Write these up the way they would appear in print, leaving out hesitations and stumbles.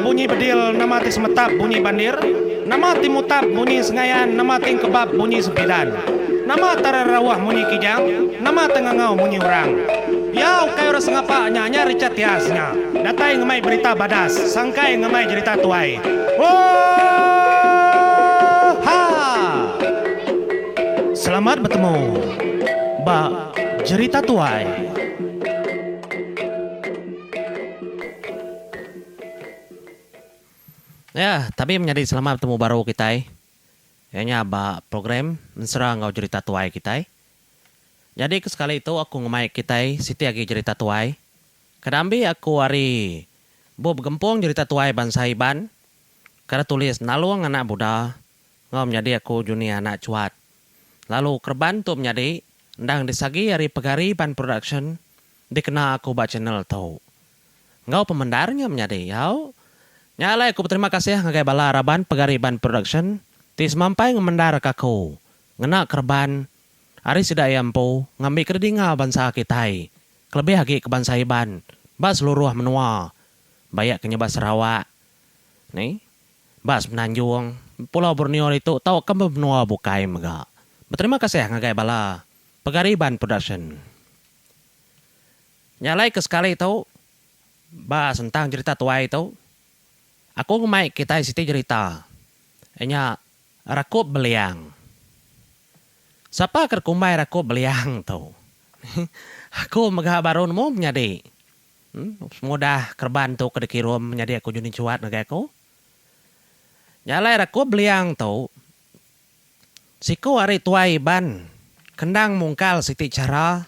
bunyi bedil, nama ti semetap bunyi bandir, nama ti mutap munyi sengayan, nama ti engkebap munyi sempidan. Nama tararauh munyi kijang, nama tengangau munyi orang. Iya ukai orang sengapa nya nya Richard Tias nya. Datai ngemai berita badas, sangkai ngemai jerita tuai. Oohaa! Selamat betemu ba Jerita Tuai. Ya, tabi menyadi selamat betemu baru kitai. Iya nya ba program ensera enggau jerita tuai kitai. Nyadi ke sekali tu aku ngemai kitai siti agi jerita tuai. Ke diambi aku ari bup Gempung Jerita Tuai Bansa Iban ke ditulis Nalung Anak Buda enggau menyadi aku Juni Anak Chuat. Lalu kereban tu menyadi endang disagi ari Pegari Iban Production dikena aku ba channel tu. Enggau pemendar nya menyadi au. Nya alai aku beterima kasih ngagai bala raban Pegari Iban Production ti semampai ngemendarka aku ngena kereban ari sida iya empu ngambika didinga bansa kitai kelebih agi ke bansa Iban ba seluruh menua baik ke nya ba Sarawak ni ba Semenanjung, Pulau Borneo ditu tauka ba menua bukai mega. Beterima kasih ngagai bala Pegari Iban Production. Nya alai ke sekali tu, ba sentang jerita tuai tu, aku ngemai kitai siti jerita, iya nya Rakup Beliang. Sapa ke dikumbai Rakup Beliang tu? Aku mega baru nemu menyadi. Semudah kereban tu ke dikirum menyadi aku Juni Chuat ngagai aku. Nya alai Rakup Beliang tu siku ari tuai Iban ke endang mungkal siti chara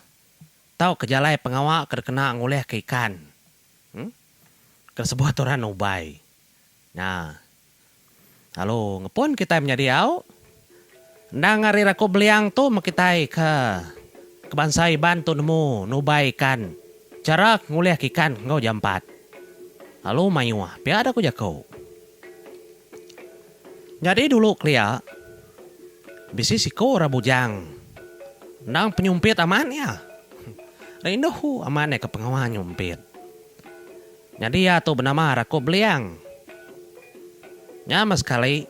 Tauka jalai pengawa ke dikena ngulihka ikan ke disebut orang nubai. Nya. Lalu ngepun kitai menyadi au. Endang ari raku beliang tu meh kitai ke ke bansa Iban tu nemu nubai ikan chara ke ngulihka ikan enggau jampat. Lalu mayuh pia da ku jaku. Nyadi dulu kelia, bisi siku orang bujang endang penyumpit amat iya. Rindu amat iya ke pengawa nyumpit. Nyadi iya tu benama Rakup Beliang. Nya meh sekali,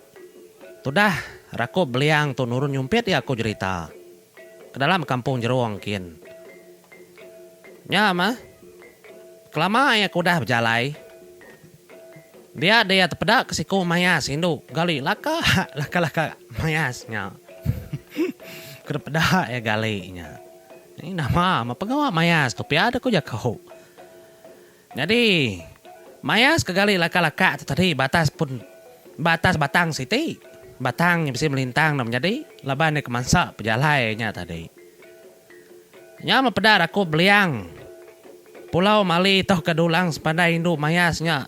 tudah Rakup Beliang tu nurun nyumpit iya ku jerita ke dalam kampung jerung kin. Nya meh, kelama iya ke udah bejalai, dia deh iya tepeda ke siku mayas indu gali laka laka laka mayas nya. Ke dipeda iya gali nya. Ni nama meh pengawa mayas tu pia deh ku jaku. Nyadi mayas ke gali laka laka tu tadi ba atas pun ba atas batang siti. Batang nya bisi melintang enda menyadi laban iya ke mansa pejalai nya tadi. Nya meh peda aku beliang Pulau Mali tauka Dulang sepandai indu mayas nya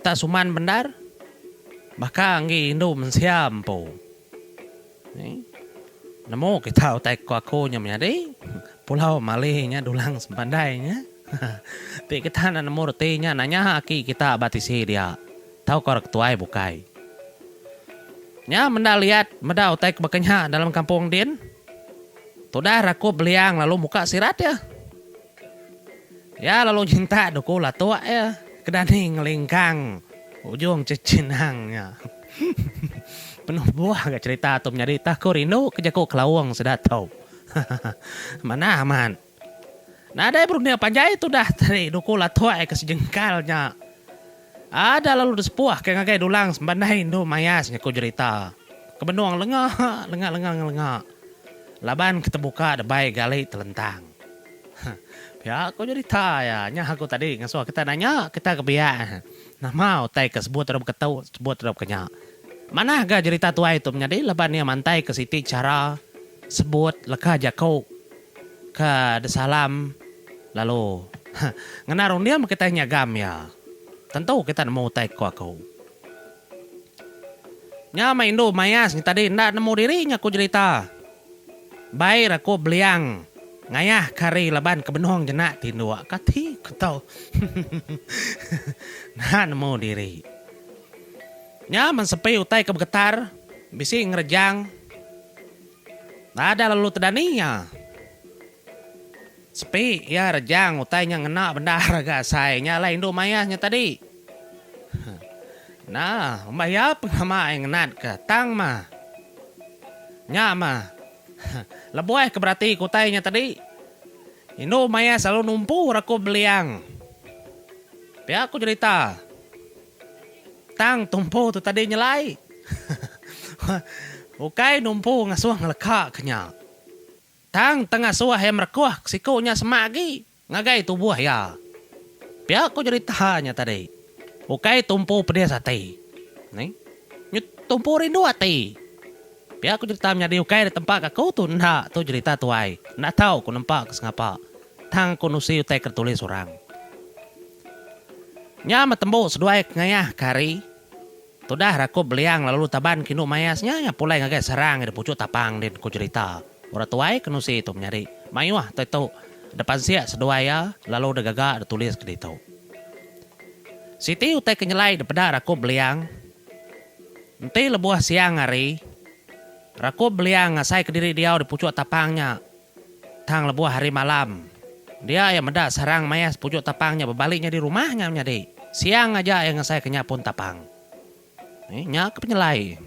tak suman bendar baka enggi indu mensia empu. Nemu kita utai ku aku nya menyadi Pulau Mali nya Dulang Sempandai nya. Ti kita enda nemu reti nya nanya aki kita ba tisi dia tauka orang ketuai bukai. Nya menda liat meda utai ke baka nya dalam kampung din. Tudah rakup beliang lalu muka sirat iya. Iya lalu nyintak duku latuk iya ke dani ngelingkang ujung chechinang nya. Penuh buah ga cherita tu menyadi tah ku rindu ke jaku kelaung sida tu. Manah amat. Nadai berunding panjai tudah tadi duku latuk iya ke sejengkal nya. Ada lalu disepuh ke ngagai dulang sempandai indu mayas nya ku jerita. Ke benung lenga lenga lenga lenga laban ke tebuka debai gali telentang. Pia ku jerita iya nya aku tadi ngasuh kita nanya kita ke biak nama utai ke sebut dep ketu sebut dep ke nya. Manah ga jerita tuai tu menyadi laban iya mantai ke siti chara sebut leka jaku ke disalam lalu ngena runding meh kitai nyagam iya. Tentu kita nemu utai ku aku. Nya meh indu mayas nya tadi enda nemu diri nya ku jerita. Bai ra ku beliang ngayah ke hari laban ke benung jenak tinduk kati ku tau enda nemu diri. Nya men sepi utai ke begetar bisi ngerejang ada lalu tedani iya. Sepi iya rejang utai nya ngena bendar ga asai nya alai indu mayas nya tadi. Nah, umbah iya pengelama ai ngenat ke tang mah. Nya mah. Lebuh ai ke berati ke utai nya tadi, indu maya selalu numpu rakup beliang. Pia ku jerita. Tang tumpu tu tadi nyelai. Ukai numpu ngasuh ngeleka ke nya. Tang tengasuh iya merekuh ke siku nya semak agi ngagai tubuh iya. Pia ku jerita nya tadi. Ukai tumpu pedis ati. Nih. Nyu tumpu rindu ati. Pia ku jerita menyadi ukai da tempa ke aku tu enda tu jerita tuai. Enda tau ku nempa ke sengapa. Tang ku nusi utai ke ditulis orang. Nya meh tembu seduai ke ngayah ke hari. Tudah rakup beliang lalu taban ke indu mayas nya nya pulai ngagai sarang iya puchuk tapang din ku jerita orang tuai ke nusi tu menyadi mayuh tai tu da pansik seduai iya lalu da gaga da tulis ke ditu. Siti utai ke nyelai da peda rakup beliang enti lebuh siang hari rakup beliang ngasai kediri diau di puchuk tapang nya Tang lebuh hari malam, dia iya meda sarang mayas pujuk tapang nya bebali nyadi rumah nya menyadi. Siang aja iya ngesaika nya pun tapang. Nih, nya ke penyelai.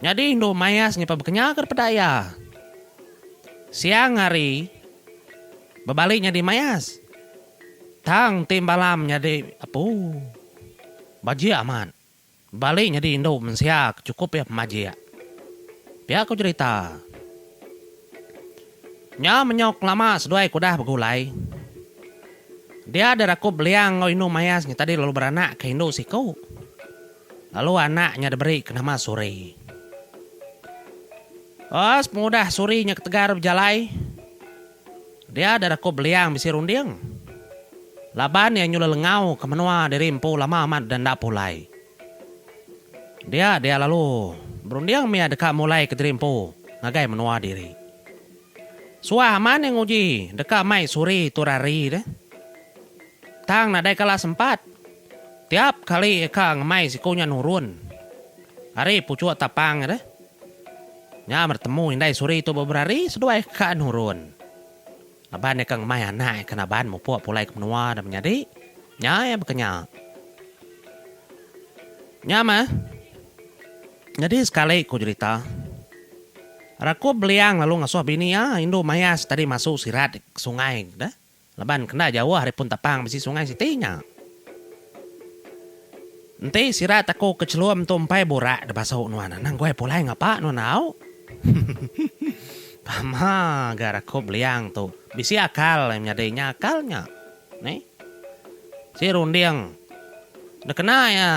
Nyadi indu mayas nyipa bekenya ke dipeda iya. Siang hari bebali nyadi mayas. Tang ti malam nyadi apu. Bajik amat. Bali nyadi indu mensia ke chukup iya pemajik. Pia ku jerita. Nya menyok lama seduai ke udah begulai. Dia dirakup beliang enggau indu mayas nya tadi lalu beranak ke indu siku. Lalu anak nya diberi ke nama Suri. Os pengudah Suri nya ketegar bejalai, dia dirakup beliang bisi runding. Laban iya nyulih lengau ke menua diri empu lama amat deh enda pulai. Dia dia lalu berunding mih deka mulai ke diri empu ngagai menua diri. Suah amat iya nguji deka mai suri tu rari deh. Tang nadai kala sempat. Tiap kali iya ka ngemai siku nya nurun ari puchuk tapang iya deh. Nya betemu indai suri tu beberari seduai ka nurun. Laban iya ke ngemai anak iya ke naban mupuk pulai ke menua da menyadi, nya iya baka nya. Nya meh, nyadi sekali ku jerita, Rakup Beliang lalu ngasuh bini iya indu mayas tadi masu sirat ke sungai deh laban kenda jauh ari pun tapang bisi sungai siti nya. Enti sirat aku ke chelum tu empai burak da basu nuan anang guai pulai ngapa nuan au. Pama ga rakup beliang tu bisi akal menyadi nya akal nya neh. Si runding da kena iya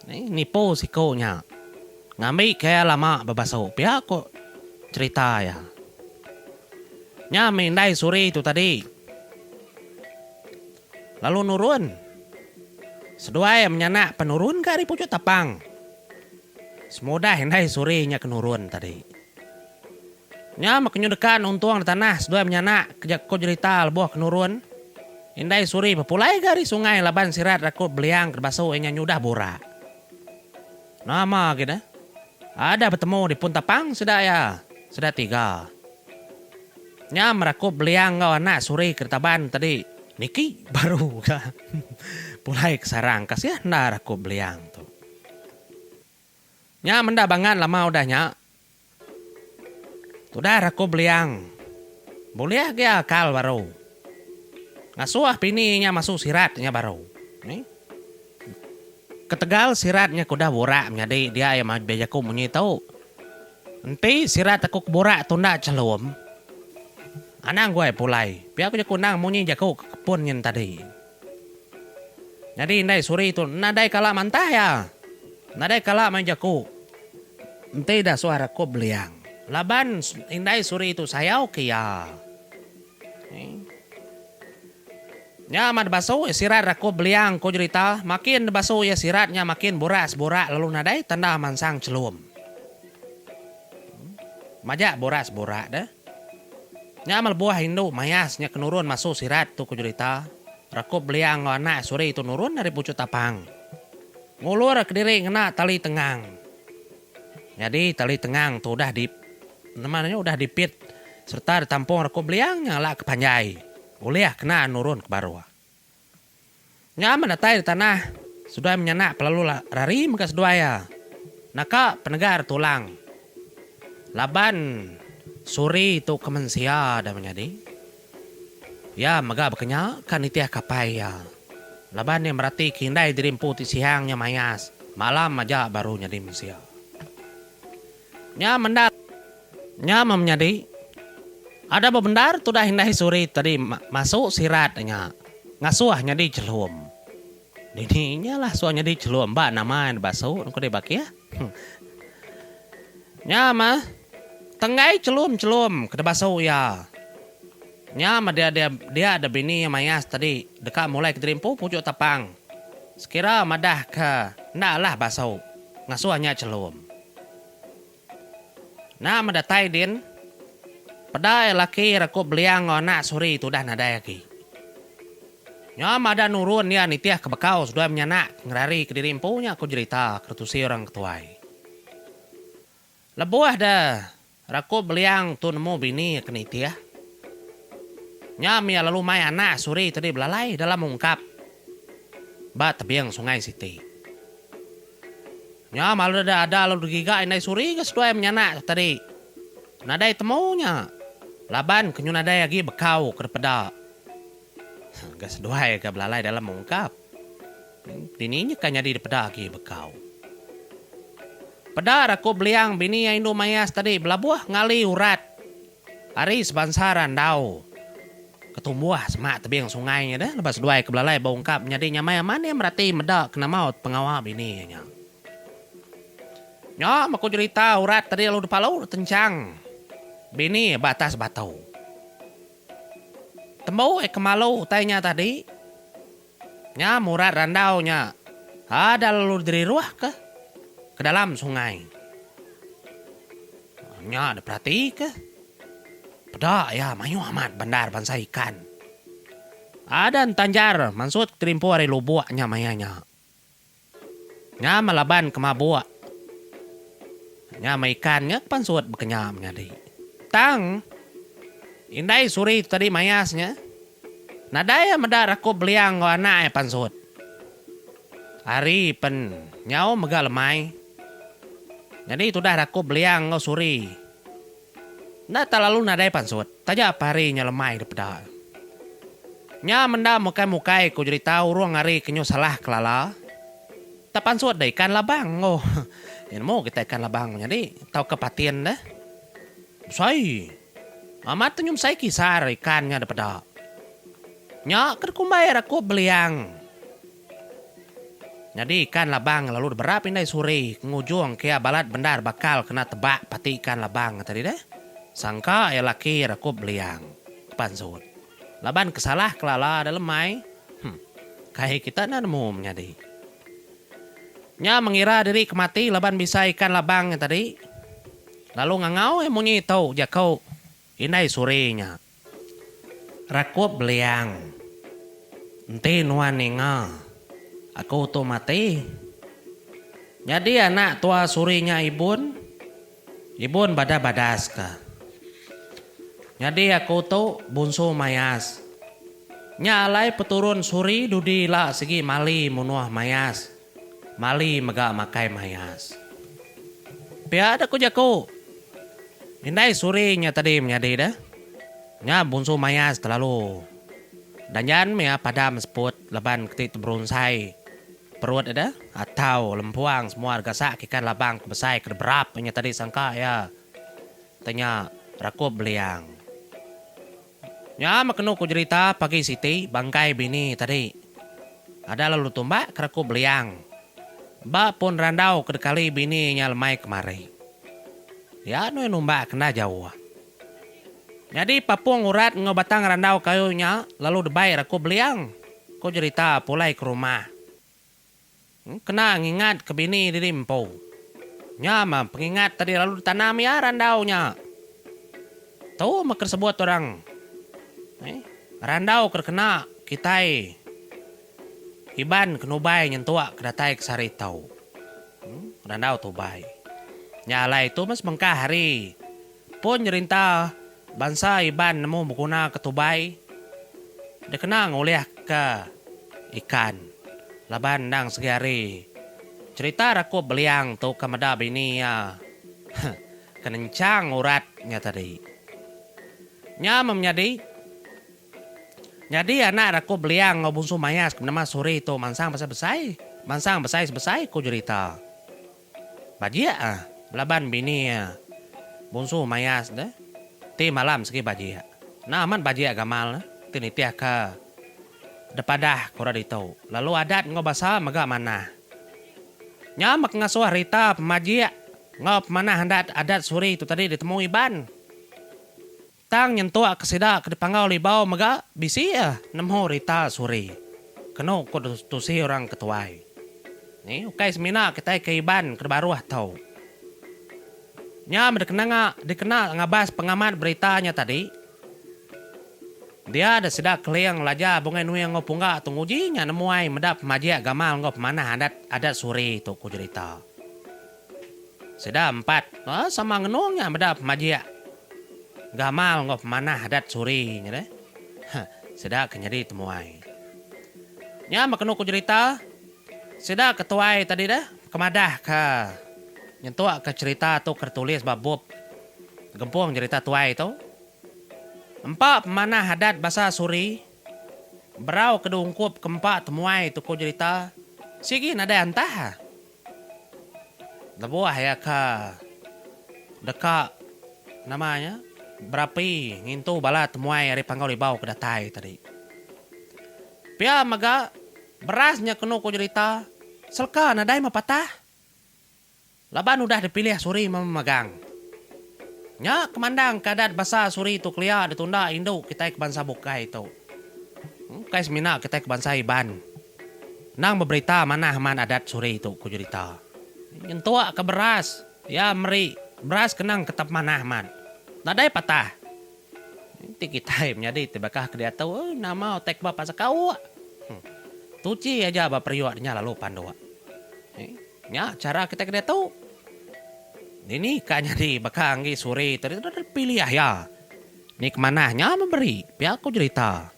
neh nipu siku nya ngambi ke iya lama bebasu pia ku cherita iya. Nya mih indai suri tu tadi. Lalu nurun. Seduai menyanak penurun ka ari puchuk tapang. Semudah indai suri nya ke nurun tadi. Nya meh ke nyudekan untung da tanah seduai menyanak ke jaku jerita lebuh ke nurun. Indai suri bepulai ga ari sungai laban sirat rakut beliang ke dibasu iya nya nyudah burak. Nama agi deh. Ada betemu di pun tapang sida iya, sida tiga. Nya merakup beliang enggau anak suri ke ditaban tadi niki baru ga pulai ke sarang kasih enda rakup beliang tu. Nya menda bangat lama udah nya. Tudah rakup beliang bulih agi akal baru. Ngasuh pini nya masu sirat nya baru. Ketegal sirat nya ke udah burak menyadi dia iya bejaku munyi tu. Enti sirat aku ke burak tu enda chelum, anang guai pulai. Pia ku jaku endang munyi jaku ke kepun nyin tadi. Nyadi indai suri tu nadai kala mantah iya. Nadai kala mai jaku enti dah suah rekup beliang. Laban indai suri tu sayau ke iya. Nya amat basu iya sirat rakup beliang ku jerita, makin basu iya sirat nya makin burak seburak lalu nadai tanda mansang chelum. Majak burak seburak deh. Nya meh lebuh indu mayas nya ke nurun masu sirat tu ku jerita, rakup beliang enggau anak suri tu nurun ari puchuk tapang. Ngulur kediri ngena tali tengang. Nyadi tali tengang tu udah di nama nya udah dipit sereta ditampung rekup beliang nya ala ke panjai ulih kena nurun ke baruh. Nya meh datai di tanah. Seduai menyanak pelalu rari mega seduai iya. Naka penegar tulang. Laban Suri tu ke mensia da menyadi. Iya mega baka nya ka nitih ka apai iya. Laban iya merati ke indai diri empu ti siang nya mayas, malam aja baru nyadi mensia. Nya menda nya meh menyadi. Ada bebendar tudah indai Suri tadi masu sirat nya ngasuh nyadi chelum. Dini nya lah suah nyadi chelum ba nama iya basu ku deh bakih. Nya meh tenggai chelum-chelum ke dibasu iya. Nya meh dia dia dia da bini iya mayas tadi deka mulai kediri empu puchuk tapang. Sekira madah ke enda alah basu ngasuh nya chelum. Enda meh datai din, peda iya laki Rakup Beliang enggau anak Suri tudah nadai agi. Nya madah nurun iya nitih ke bekau seduai menyanak ke ngerari kediri empu nya ku jerita ke ditusi orang ke tuai. Lebuh deh Rakup Beliang tu nemu bini iya ke nitih, nya mih iya lalu mai anak Suri tadi belalai dalam ungkap ba tebing sungai siti. Nya malu deda ada lalu digiga indai Suri ga seduai menyanak tu tadi. Nadai temu nya laban ke nyu nadai agi bekau ke dipeda. Ga seduai ga belalai dalam ungkap. Dini nya ka nyadi dipeda agi bekau. Peda raku beliang bini iya indu mayas tadi belabuh ngali urat ari sebansa randau ke tumbuh semak tebing sungai nya deh lebuh seduai ke belalai ba ungkap nyadi nyamai amat iya merati meda ke nama pengawa bini iya nya. Nya meh ku jerita urat tadi lalu dipalu tenchang bini ba atas batu. Tembu ai ke malu utai nya tadi, nya murat randau nya ada lalu diriruh ke ke dalam sungai. Nya diperati ke peda iya mayuh amat bendar bansa ikan. Ada entanjar mansut keterimpu ari lubuk nya maya nya. Nya meh laban ke mabuk. Nya meh ikan nya ke pansut baka nya menyadi. Tang, indai Suri tu tadi mayas nya, nadai iya meda rakup beliang enggau anak iya pansut. Hari pen nyau mega lemai. Nyadi tudah rakup beliang enggau Suri enda tak lalu nadai pansut taja pa hari nya lemai dipeda. Nya menda mukai-mukai ku jerita urung ari ke nyu salah kelala. Tak pansut da ikan labang enggau nya nemu kitai ikan labang menyadi tauka patin deh. Besai. Amat tu nyu besai kisar ikan nya dipeda. Nya ke dikumbai rakup beliang. Nyadi ikan labang lalu diberap indai Suri ke ngujung ke iya balat bendar bakal kena tebak pati ikan labang tadi deh. Sangka iya laki rakup beliang. Pansut. Laban ke salah kelala dalam mai, hmm, kai kita enda nemu menyadi. Nya mengira diri ke mati laban bisa ikan labang nya tadi. Lalu ngangau iya munyi tu jaku indai Suri nya. Rakup beliang. Enti nuan ninga, aku tu mati. Nyadi anak tua Suri nya ibun. Ibun badas badas ka. Nyadi aku tu bunsu mayas. Nya alai peturun Suri dudi ila sigi mali munuh mayas, mali mega makai mayas. Pia da ku jaku. Indai Suri nya tadi menyadi deh. Nya bunsu mayas kelalu. Danjan meh iya padam seput laban keti teberunsai. Perut iya deh atau lempuang semua gasak ke ikan labang ke besai ke berap inya tadi sangka iya te nya rakup beliang. Nya meh kenu ku jerita pagi siti bangkai bini tadi ada lalu tumbak ke rakup beliang ba pun randau ke dekali bini inya lemai kemari. Dia anu iya numbak ke enda jauh. Nyadi papung urat enggau batang randau kayu nya lalu debai rakup beliang, ku jerita pulai ke rumah. Kena ngingat ke bini diri empu. Nya meh pengingat tadi lalu ditanam iya randau nya. Tu meh ke disebut orang randau ke dikena kitai Iban ke nubai nyentuk ke datai ke sehari tu. Randau tubai. Nya alai tu meh sebengkah ari Pun nyerinta bansa Iban nemu begunaka tubai dikena ngulihka ikan. Laban endang segi hari cherita Rakup Beliang tu ke meda bini iya ke nenchang urat nya tadi. Nya meh menyadi. Nyadi anak Rakup Beliang enggau Bunsu Mayas ke benama Suri tu mansang besai-besai, mansang besai-sebesai ku jerita. Bajik ah belaban bini iya Bunsu Mayas deh ti malam segi bajik. Enda amat bajik gamal ne ti nitih ka depadah ke orang ditu lalu adat enggau basa mega manah. Nya meh ke ngasuh rita pemajik enggau pemanah adat adat Suri tu tadi ditemu Iban. Tang nyentuk ke sida ke dipanggau Libau mega bisi iya nemu rita Suri. Kenu ku tusi orang ke tuai. Ni ukai semina kitai ke Iban ke dibaruh tu. Nya meh dikena dikena ngabas pengamat berita nya tadi. Dia deh sida Keling Laja Bungai Nuing enggau Pungga tu nguji nya nemu ai meda pemajik gamal enggau pemanah adat adat Suri tu ku jerita. Sida empat sama ngenung nya meda pemajik gamal enggau pemanah adat Suri nya deh. Sida ke nyadi temuai. Nya meh kenu ku jerita sida ke tuai tadi deh ke madah ke nyentuk ke cherita tu ke ditulis ba bup gempung jerita tuai tu. Empa pemanah adat basa Suri berau ke diungkup ke empa temuai tu ku jerita sigi nadai antah. Lebuh iya ke deka nama nya berapi ngintu bala temuai ari Panggau Libau ke datai tadi. Pia mega beras nya kenu ku jerita seleka nadai meh patah laban udah dipilih Suri memagang. Nya ke mandang ke adat basa Suri tu kelia ditunda indu kitai ke bansa bukai tu. Ukai semina kitai ke bansa Iban. Endang beberita manah amat adat suri tu ku jerita. Nyentuk ke beras iya meri beras kenang ke tetap manah amat. Nadai patah. Enti kitai menyadi ti bakah ke diatu oi nama utai ke ba pasal kauk. Tuchi aja ba periuk nya lalu panduk. Nya chara kitai ke diatu. Dini ka nyadi baka enggi suri tu pilih iya. Ni ke manah nya meh beri pia ku jerita.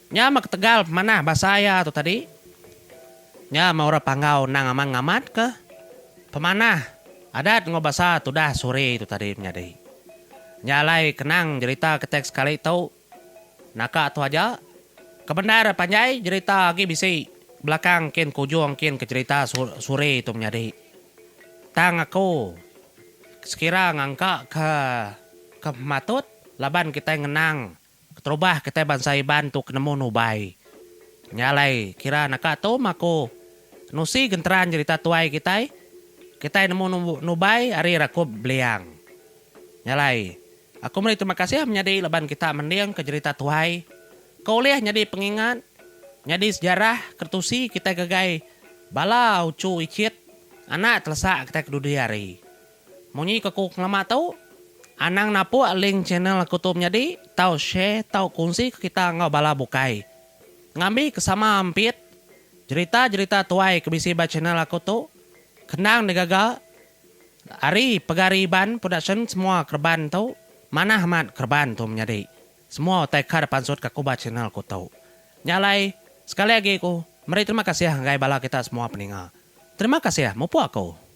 Nya meh ketegal pemanah basa iya tu tadi. Nya meh orang Panggau endang amat ngamatka pemanah adat enggau basa tudah Suri tu tadi menyadi. Nya alai kenang jerita ke teks sekali tu naka tu aja. Ke bendar panjai jerita agi bisi belakang kin ke ujung kin ke jerita Suri tu menyadi. Tang aku sekira ngangka ke ke pematut laban kitai ngenang Keterubah kitai bansa Iban tu ke nemu nubai. Nya alai kira naka tu mah aku nusi genteran jerita tuai kitai, kitai nemu nubai ari Rakup Beliang. Nya alai aku meri terima kasih menyadi laban kita mending ke jerita tuai ke ulih nyadi pengingat, nyadi sejarah ke tusi kitai gagai bala uchu ichit anak telesak kitai ke dudi hari. Munyi ke ku ngelama tu, anang napuk link channel aku tu menyadi, tau share tau kongsi ke kita enggau bala bukai. Ngambi ke sama ampit, jerita-jerita tuai ke bisi ba channel aku tu, kendang digaga ari Pegari Iban Production semua kereban tu, manah amat kereban tu menyadi. Semua utai ka dipansut ke aku ba channel ku tu. Nya alai, sekali agi ku meri terima kasih ngagai bala kita semua peninga. Terima kasih mupuk aku.